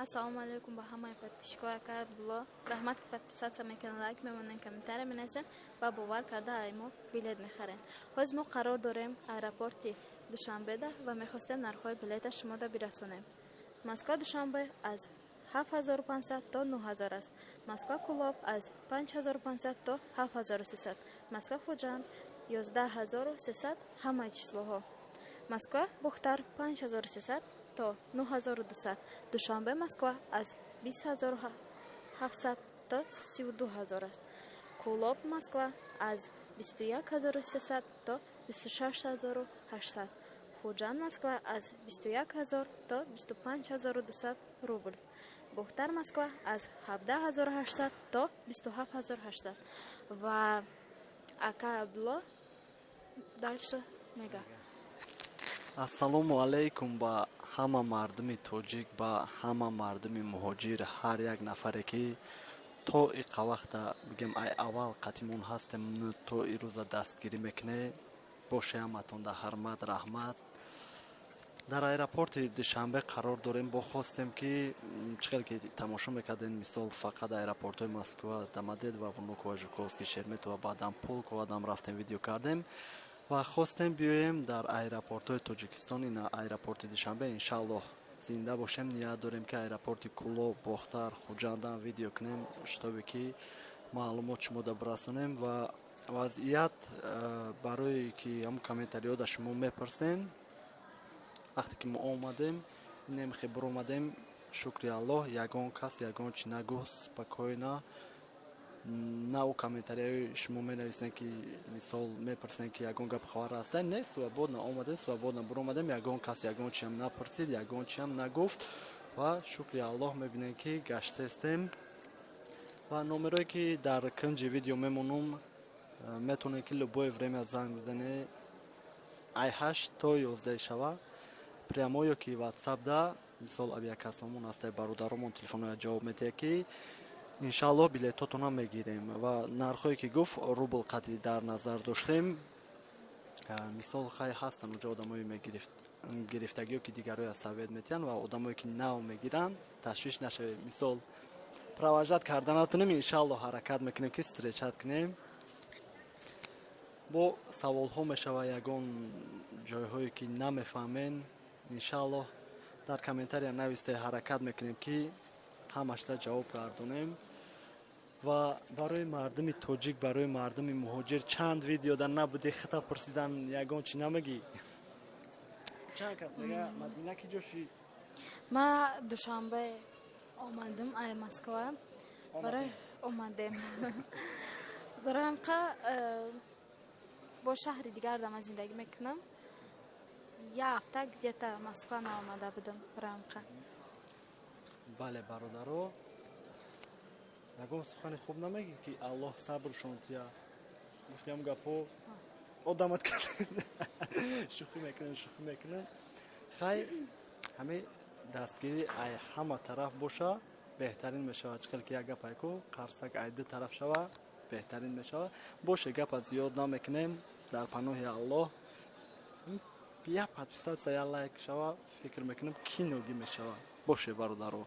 Ассалому алайкум ба ҳамаи подписчикои ака Абдулло. Раҳмат, ки подписаться мекунед, лайк мемонед, комментария менависед ва бовар карда ай мо билет мехаред. Ҳозир мо қарор дорем аэропорти Душанбеда ва мехостем нархҳои билета шумода бирасонем. Москва Душанбе аз 7500 то 9000 аст. Москва Кӯлоб аз 5500 то 7300. Москва Хуҷанд 11 300, ҳамаи числоҳо. Москва Бохтар 5300 то 9200. Душанбе Москва аз 20 700 то 32 000 аст. Кӯлоб Москва аз 21 300 то 26 800. Хуҷанд Москва аз 21 000 то 25 200 рубл. Бохтар Москва аз 17 800 то 27 800. Ва ака Абдулло дальше мега. Ассалому алайкум ба ҳама мардуми тоҷик, ба ҳама мардуми муҳоҷир, ҳар як нафаре, ки то иқа вақта, бигем, ай аввал қатимон ҳастем, то ирӯза дастгирӣ мекунед. Боше, ҳаматон да ҳурмат, раҳмат. Дар аэропорти Душанбе қарор дорем. Бо хостем, ки чӣ хел ки тамошо мекардем, мисол, фақат аэропортҳои Москва, Домодедово, Внуково, Жуковский, Шереметьево, баъдам Пулково дам рафтем, видео кардем ва хостем биёем дар аэропортҳои Тоҷикистон, ина аэропорти Душанбе. Иншааллоҳ, зинда бошем, ният дорем, ки аэропорти Кӯлоб, Бохтар, Хуҷандам видео кунем, чтобы ки маълумот шумода бирасонем. Ва вазъият барое ки ҳамн комментариҳо да шумо мепурсен, вақте ки мо омадем, немихе биромадем, шукри Аллоҳ, ягон кас ягон чи нагуфт, спокойно. На ӯ комментарияҳои шумо менависем, ки мисол мепурсем, ки ягон гап хабар ҳаста, не, свободно омадем, свободно биромадем, ягон кас ягон чиам напурсид, ягон чиам нагуфт. Ва шукри Аллоҳ, мебинем, ки гаштестем. Ва номерое ки дар кунҷи видео мемонум, метавонед, ки любое время занг бизанед, ай 8 то 11 шава, прямо ё ки ватсапда. Мисол, авиакассамон ҳастай, бародаромон телефонҳоя ҷавоб медиҳад, ки иншааллоҳ билетотонам мегирем. Ва нархҳое ки гуфт, рубл қатъи дар назар доштем. Мисол, хай, ҳастанд уҷо одамое гирифтагиё, ки дигарое совет метиҳанд, ва одамое ки нав мегиранд, ташвиш нашавед. Мисол, провожать карда натонем, иншааллоҳ ҳаракат мекунем, ки встречать кунем. Бо саволҳо мешава, ягон ҷойҳое ки намефаҳмен, иншааллоҳ дар комментария нависте, ҳаракат мекунем, ки ҳамашда ҷавоб гардонем. Ва барои мардуми тоҷик, барои мардуми муҳоҷир, чанд видеода набуди, хита пурсидан, ягон чӣ намегӣ? Чанд кас мега: «Мадина ки ҷо шид?» Ма Душанбе омадам ай Москва, барои омадем, барои ҳамқа бо шаҳри дигар дама зиндагӣ мекунам. Як ҳафта где-то Москва наомада будам, барои ҳамқа. Бале, бародаро, ягон сухани хуб намегӣ, ки Аллоҳ сабршон тия? Гуфтиам гапҳо одамат, шӯхӣ мекунем, шӯхӣ мекунем. Хай, ҳамин дастгирӣ ай ҳама тараф боша, беҳтарин мешавад. Чӣ хел ки як гап айку, қарсак ай ду тараф шава, беҳтарин мешавад. Боше, гапа зиёд намекунем. Дар паноҳи Аллоҳ. Як подписаться, як лайк шава, фикр мекунем, киногӣ мешавад. Боше, бародаро.